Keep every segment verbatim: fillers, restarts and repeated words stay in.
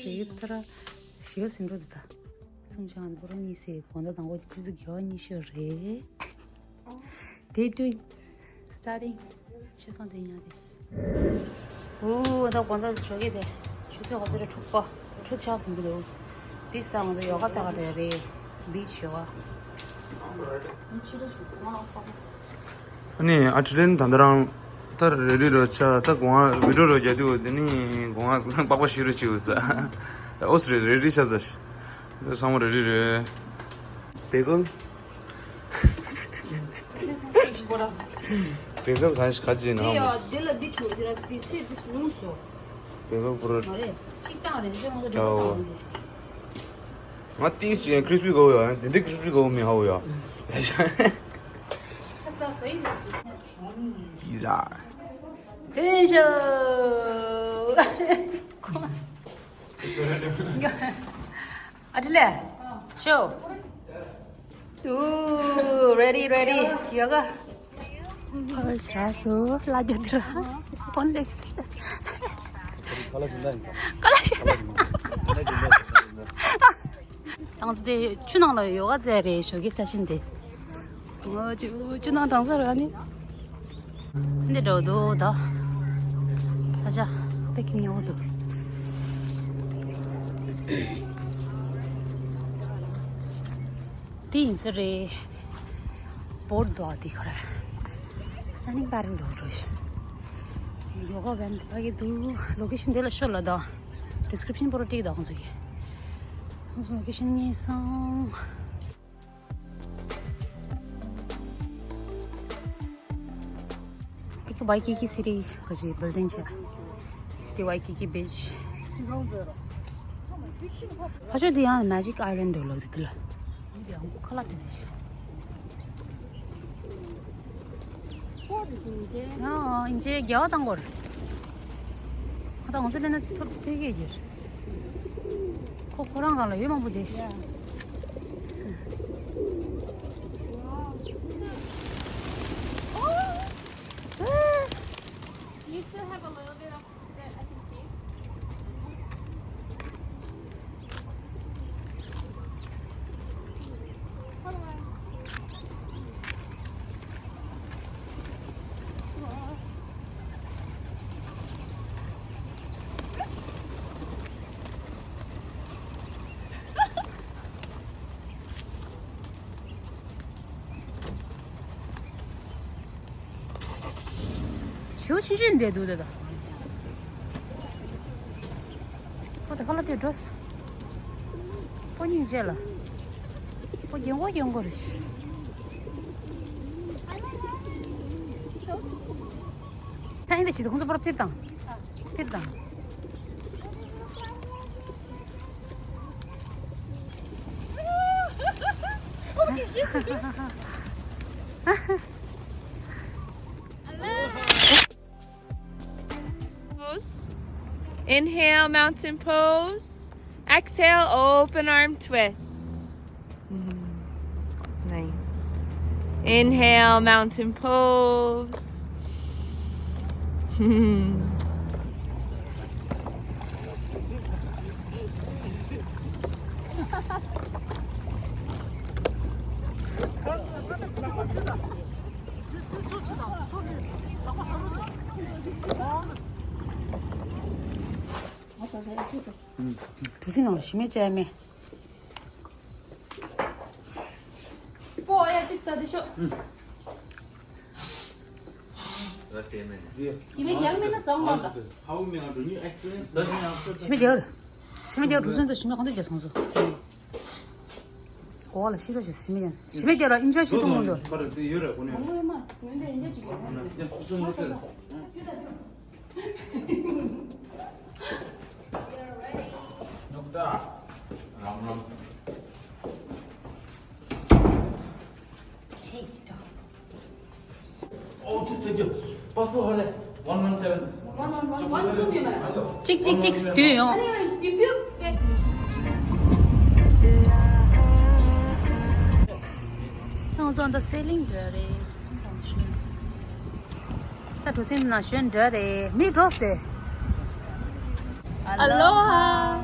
དེ་ལྟར་ཞི་བ་སེམས་པ་འདི་ད་སུང་ཅང་པོ་རོ་གཉིས་སེ་གོང་ད་དང་པོ་ཆུ་ཚོད་བརྒྱད་པ་ཉི་ཤུ་རེད། Day two starting. ཆུ་ཚོད་དེ་ཉག་དེ། ཨོ་ད་གོང་ད་ཞོགས་ཀས་དེ་ཆུ་ཚོད་ག་ཚོད་རེད། དྲུག་པ། དྲུག་ཆགས་ཟིན་གྱི་འདུག་འདི་ས་ང་ཚོ་ཡོ་ག་རྩེ་ག་དེ་རེད། Beach ཡོ་ག་ཨ་ནི་ཨ་ཁྲི་ལེན་ད་ལྟ་རང་ད་རེ་རེ་རོ་ཆ་ད་གོང་བི་ཌིའོ་རོ་རྒྱག་དུས་དེ་ནི་གོང་པགས་པ་ཤི་རུ་ཅིའུ་ས། ཨོ་སི་རེ་རེ་རེ་ཆ་ས་ཤི། ཚང་མ་རེ་རེ་རེ། བེ་གལ། བེ་གལ་གང་ཞིག་ག་ཅི་ན་འདི་ཡ་འདི་ལ་འདི་བྱུང་འདི་ར་འདི་ཚེ་འདི་ལུང་སོ། བེ་གལ་པུ་ར། མ་རེད། གཅིག་བཏང་རེད་ཅེས་ང་ཚོ་འདྲ་པོ་བཏང་རེད། ང་ཏིས་ཡང་ཁྲིས་པི་གོ་ཡ་འདི་འདི་ཁྲིས་པི་གོ་མི་ཧ་ཡ། ཁ་ས་ས་ཡི་ཟ་ཞིག་པི་ཛ། ཏེ་ཤོ། ཨ་ཏི་ལེ། ཤོ། ཨུ། རེ་ཌི་རེ་ཌི། ཡོ་ག་ཕར་ཞག་སུ་ལ་རྒྱ་དེ་ར་ཀོན་ལེས། ཀ་ལ་ཞིག་ད་ང་ཚོ་དེ་ཆུ་ནང་ལ་ཡོ་ག་རྩེ་རེད། ཞོགས་ཀས་ས་ཆེན་དེ། ཨོ་ཆུ་ཆུ་ནང་གྲང་ས་ར་ནི། འདི་འགྲོ་འདུག་ད། ས་ཆ་དཔེ་ཁྱི་ཉོ་འདུག་དེ་ཡིན་ས་རེད། བོར་འདུག་དེ་ཁ་ར། Standing paddle འགྲོ་འགྲོ་ཞིག་ཡོ་ག་བན་དེ་ཕ་གི་འདུག་ལོ་ཀེ་ཤན་དེ་ལ་ཤོད་ལ་ད། ཌི་སི་ཀི་རིབ་ཤན་པོ་ར་ཏིག་ད་ཁོང་ཚོ་གི། ཁོང་ཚོ་ལོ་ཀེ་ཤན་རྙེད་སོང་། ཨེ་ཀི་ཝའི་ཀེ་ཀེ་སི་ཊི་ག་ཅི་བིལ་ཌིང་ཆེ། དེ་ཝའི་ཀེ་ཀེ་བིཆ། ཕ་ཆོས་དེ་ཡང་མེ་ཇིག་ཨའི་ལེན་ཌི་འགྲོ་ལོག་དེ་དེ་ལ། མི་དེ་ཡང་ཁ་ལག་དེ་ནས་ཤི། ཨ་ཨིན་ཇེ་རྒྱལ་བ་དང་སྐོར། ཁོ་ད་ང་ཚོ་ལས་ན་ཚུར་ཕེབས་ཀྱི་ཡོད། ཁོ་ཁོ་རང་གང་ལ་ཡོད་མང་པོ་དེ། You still have a little bit of that I can see. ཞེའུ་ཆུང་ཆུང་འདི་འདུག་ད་ད། ཁོ་དེ་ཁ་ལ་དེ་འགྲོ། ཁོ་གཉིས་རྗེས་ལ། ཁོ་རྒྱན་གོ་རྒྱན་གོ་རེད། ད་ཡིན་ད་ཞིག་ད་ཁོང་ཚོ་པར་ཕེབས་དང་། ཕེབས་དང་། Pose. Inhale, mountain pose. Exhale, open arm twist. Mm, nice. Inhale, mountain pose. གྲུ་གཟིངས་ནང་ལ་ཞི་མེད་བཅའ་མེད། པོ་ཨ་ཡ་གཅིག་ས་དེ་ཤོག་ཞི་མེད་རྒྱག་མེད་ན་བཟང་མ་ད། ཞི་མེད་རྒྱག་རེད། ཞི་མེད་རྒྱག་གྲུ་གཟིངས་དེ་ཞི་མེད་གང་དུ་རྒྱག་སོང་སོ། གོ་བ་ལ་ཤི་ལ་ཞིག་ཞི་མེད་ཀྱང་ཞི་མེད་ཀྱང་ལ་ཨིན་ཇོ་ཞིག་མཐོང་མི་འདུག་མང་པོ་ཡོད་མ་མི་འདི་ཨིན་ཇོ་ཅིག་ཡོད་མ་རེད། གཅིག་གཅིག་གཅིག་སྡུད་ཡོང་། ང་ཚོ་འདི་སེ་ལིང་འདྲ་རེད། གྲུ་གཟིངས་དང་ཞོན། ད་གྲུ་གཟིངས་ནང་ཞོན་འདྲ་རེད། མི་འགྲོ་སྟེ། Aloha.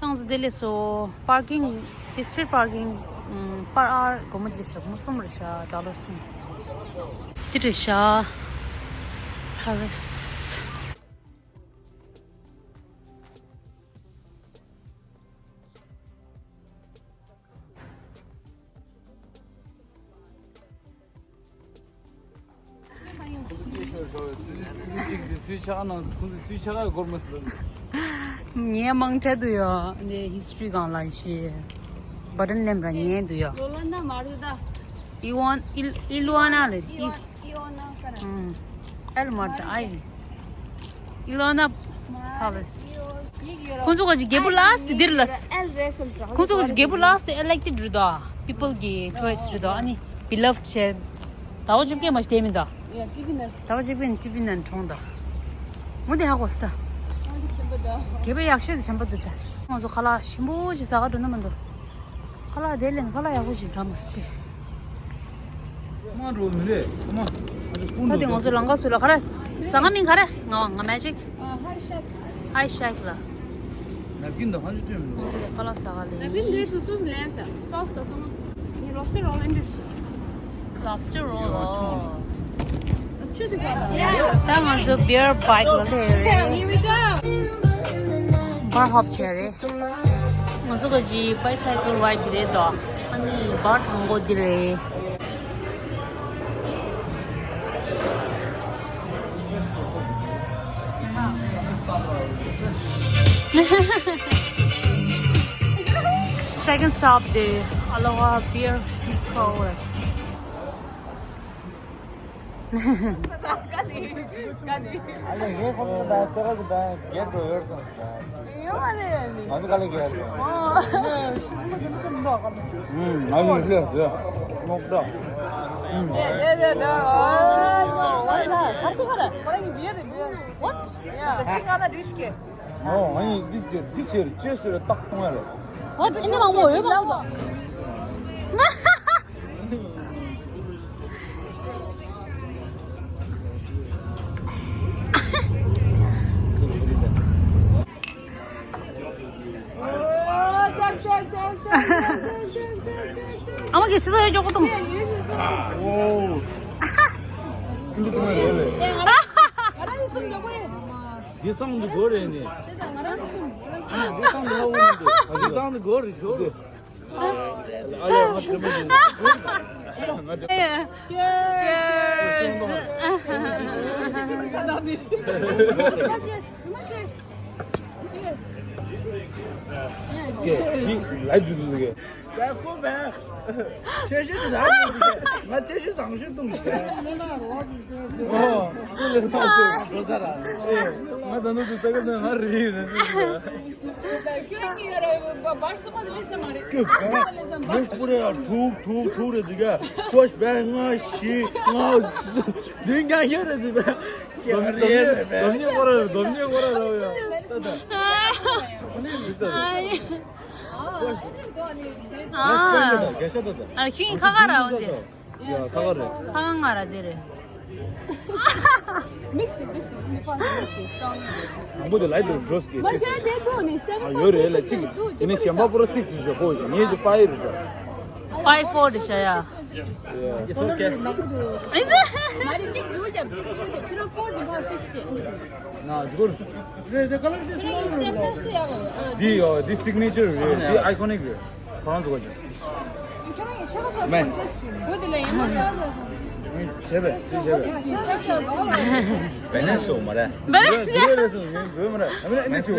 ཏང་ཟི་དེ་ལས་སོ་པར་ཀིང་། དེ་སི་ཊི་རིཊ་པར་ཀིང་། ཨམ། པར་ཨར་སྒོར་མོ་དེ་ལས་སོ་སྒོར་མོ་གསུམ་རེད་ཤག་ཌོ་ལར་གསུམ། དེ་རེད་ཤག་ཕ་རི་སི། ཚུལ་ཆགས་ནང་ཁོང་ཚོས་ཚུལ་ཆགས་སྒོར་མོ་ཟེར། ངའི་མང་ཁྲལ་དུ་ཡོད། འདི་ཧི་སི་ཊོ་རི་སྒང་ལ་ཤི། བ་ཏན་ལེམ་ར་ཉན་དུ་ཡོད། ལོ་ལ་ན་མ་རུ་ད། ཨི་ཝན་ཨི་ཨི་ལུ་ཨ་ན་ལ་ཨི། ཨི་ཝན་ན་ཀ་ར། ཨུམ། ཨེལ་མ་ད་ཨའི། ཨི་ལོ་ན་ཕ་ལ་སི། ཁོང་ཚོ་ག་ཅིག་རྒྱལ་པོ་ལ་སི་དེ་འདིར་ལ་སི། ཁོང་ཚོ་ག་ཅིག་རྒྱལ་པོ་ལ་སི་དེ་ཨེ་ལེག་ཊེཌ་རེད་ད། པི་པལ་གི་ཆོའི་སི་རེད་ད། ཨ་ནི་བི་ལབ་བྱས། ཟླ་བ་བཅོ་བརྒྱད་མ་ཞིག་དེ་མིན་ད། ཡ་ཊི་བི་ནར་སི། ཟླ་བ་བཅོ་བརྒྱད་ནི་ཊི་བི་ནར་སི་གྲོངས་ད། མོ་དེ་ཧ་གོ་སི་ད། ཨ་འདི་ཆེན་པོ་ད། རྒྱལ་པོ་ཡག་ཤོས་དེ་ཆེན་པོ་འདུག་ད། ང་ཚོ་ཁ་ལག་ཞིམ་པོ་ཞིག་ཟ་ག་འགྲོ་ན་མི་འདུག་ཁ་ལག་དེ་ལེན། ཁ་ལག་ཡག་པོ་ཞིག་འདྲ་མ་སི་ཆེ། མ་འགྲོ་མི་ལེ། མ། ད་དེ་ང་ཚོ་ལམ་ཁ་སུ་ལ་ག་རེ་ཟ་ག་མིན། ག་རེ་ང་ང་མེ་ཇིག་ཧའི་ཤེག་ཧའི་ཤེག་ལ། ནབ་ཀིན་དང་ཧ་ཅང་སྤྲད་མི་འདུག་ང་ཚོ་ལ་ཁ་ལག་ཟ་ག་ལེ། ནབ་ཀིན་དེ་དུས་ཚོད་ལེན་ཤག་སོ་སི་དང་ཚང་མ། ངས་ལོབ་སི་ཊར་རོལ་ལེན་ཤག་ལོབ་སི་ཊར་རོལ་ལོ། ད་ང་ཚོ་བི་ཡར་བྷའིཀ་ལ་སླེབས་རེད། Here we go. བར་ཧོབ་བྱས་རེད། ང་ཚོ་ག་ཅིག་བྷའི་སའི་ཀལ་རའིཌ་རེད་དོ། ཨ་ནི་བར་དང་པོ་འདི་རེད། Second stop the Aloha Beer Food Court. ཨ་ལེ་ངས་ཁོང་ཚོ་ད་སེ་ག་གི་ད་རྒྱལ་འགྲོ་ཡོད་སོང་ད། ཡོད་མ་རེད། ང་ཚོ་ག་ལེ་རྒྱལ་འགྲོ། ཨོ། ཤུགས་མ་དེ་ནི་དེ་འདྲ་ག་ལེ། ང་ཡིན་ལེ་ཟེར་མོག་ད། ཡེ་ཡེ་ད། ཨོ་ནོ། ཝ་ས་ཧར་ཏི་ཧར། ཁོ་རང་གི་བི་ཡར་རེད། བི་ཡར། What? Yeah. ཅི་ག་ན་འགྲིག་གི། ཨོ། ང་ཡིན་འདི་ཆེར་འདི་ཆེར་ཅེས་ཟེར་ཏག་གཏོང་ཡ་རེད། What? ཨ་ནི་མང་པོ་ཡོད་མ་གཏོགས། ཨ་མ་གི་སི་ས་ཡོད་ཅོག་གོ་ཏོང་། ཨོ། ཀུན་ཏུ་ཏུ་མ་རེད་ལེ། ང་རང་གསུམ་ཡོད་གོ་ཡོད། དེ་སང་དུ་གོ་རེད་ནི། དེ་སང་དུ་ལ་འོ་ནི་འདུག་དེ་སང་དུ་གོ་རེད་ཆོག་གི། ཨ་ལས་ང་དྲན་པ་ཡིན། Cheers. ལའི་བྷི་འདུག་གི། ད་ཁོ་བས་ཆེ་ཤོས་དེ་རང་ཡིན་གི། ང་ཆེ་ཤོས་བཟང་ཤོས་གཏོང་གི། ཨོ། ཁོ་ལས་ཐོག་ཏུ་འགྲོ་ས་ར། ཨེ། ང་ད་ནུ་དུ་ས་ག་ནས་ང་རི་ཡིན་ཟེར་གི། ཁྱོད་གཉིས་ཡ་ར་བར་སོ་མ་ལས་ས་མ་རེད། ཁྱོད་ག་ལས་ས་མ་རེད། ལུག་པུ་རེ་ཡ་དྲུག་དྲུག་དྲུག་རེད་འདི་ག། ཁོ་བས་ལྔ་བཞི་ལྔ་འདི་ཀྱང་ཡོད་རེད་ཟེར་བས། སྡོམ་སྡོམ་ཉེས་སྡོམ་ཉེས་སྐོར་ར་སྡོམ་ཉེས་སྐོར་ར་ར་ཡ། ཨ་ཡ། ཨ། ཨ། ཁྱོད་ཁ་ཁ་ར་འོ་དེ། ཡ་ཁ་ཁ་རེད། ཁ་ཁ་ང་ར་དེ་རེད། Mix it, this is, you can't mix it strong. ཨ་མོ་དེ་ལའི་དུ་འགྲོ་སྐྱེ། མ་ཤར་དེ་དུ་ནི་seven ཨ་ཡོད་རེད་ལ་གཅིག་དེ་ནི་གཞན་པ་པོ་ར་six ཞོག་གོ་ངེད་ཀྱི་five རེད། Five four རེད་ཤ་ཡ། It's okay. མ་རེད་གཅིག་འདུག་རྒྱབ་གཅིག་འདུག་རྒྱབ་ཁྱོད་རང་four འདི་བ་six རེད། ན་འཇུ་གོ། རེད་དེ་ཁ་ལག་དེ་སུ་ལ་རེད་ལ། འདི་ཡོ་འདི་signature རེད། འདི་iconic རེད། ཁོ་རང་ཚོ་ག་ཅི། ཁྱོད་རང་ཡི་ཆ་ག་ཆ་མེན། བོད་དེ་ལ་ཡང་མ་ཆ་ག་ཆ། བྱས་པས་ཅི་བྱས་པས། བེ་ལེན་སོ་མ་རེད། བེ་ལེན་སོ་མ་རེད། ང་བོད་མ་རེད། ཨ་མི་ཨ་མི་ཅོ།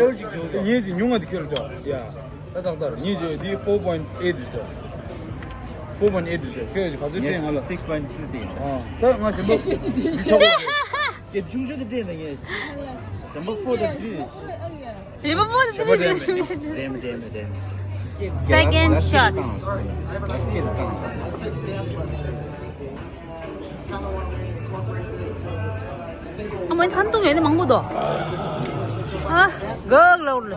ངེད་ཀྱི་ཉུང་བ་དེ་ཁྱོད་ལ་ཅོ་ཡ། ད་ཏག་ཏག་ངེད་ཀྱི་འདི་four point eight རེད་ཅོ། Four point eight རེད་ཅོ། ཁྱོད་ཀྱི་ག་ཚོད་སྟེང་ང་ལ། Six point two དེ་ཡིན། ཨ་ད་ང་ཞིམ་པོ་ཞེ་ཞེ་དེ་དྲན། སྐད་ཆུང་ཤོས་དེ་དྲན་ད་ངས། ཞིམ་པོ་ཕོ་དེ་དྲན། དེ་མ་པོ་དེ་དྲན། དྲན་མི་དྲན་མི་དྲན། Second shot. ཨ་མ་ཐན་ཏུ་ཡོད་ནི་མང་པོ་འདུག་ཨ་གག་ལ་འུར་ལ།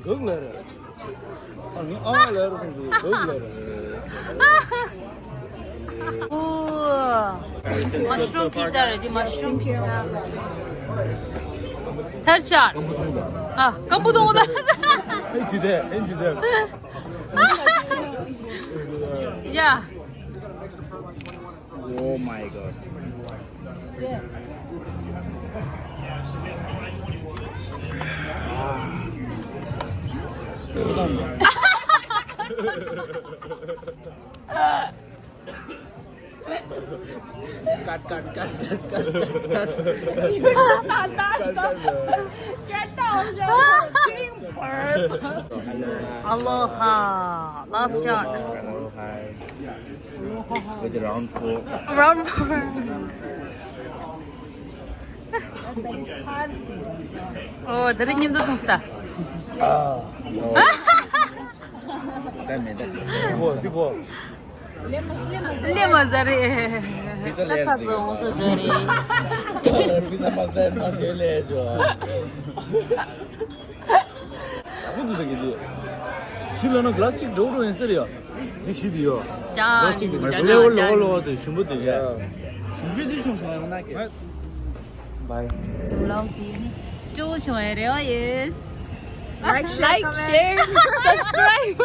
གག་ལ་རེད། ཨ་ནི་ཨ་ལ་རུ་ཁོང་ཚོ་བོད་ལ་རུ། ཨོ། Mushroom pizza རེད་འདི། Mushroom pizza. ཐར་ཆར། ཨ་ཀམ་པུ་དོང་ད། ཨེ་ཅི་དེ་ཨེ་ཅི་དེ། Yeah. Oh my god. Cut, cut, cut, cut, cut, cut, cut. Get out of here. Aloha. Last shot. Aloha. With the round four. Round four. ཨོ། ད་རེས་མཉམ་དུ་འཐུང་ས། ཨ། ད་མེད་ད། འདི་གོ། འདི་གོ། སླེབས་མ་ཟ་རེད། པི་ཛ་ལེན་ད་ཚ་སོང་ཚོ་འགྲོ་རེད། པི་ཛ་མ་ཟ་ན་དེ་ལས་ཇོ། ད་གོ་འདི་ད་གི་འདི། ཞིབ་ལ་ན་གླ་སི་ཅིག་འགྲོ་འགྲོ་ཡིན་ཟེར་ཡ། འདི་ཞིབ་འདི་ཡོ། ལོ་སིག་འདི་ལོ་ལོ་ལོ་ཟེར་ཞིམ་པོ་འདི་ཡ། ཞིམ་ཞིམ་འདི་ཤོང་སོང་ཡང་ན་གི། Bye. Vlog དེ་ནི་སྤྲོ་བོ་བྱུང་བའི་རེ་བ་ཡོད། Like, share, subscribe.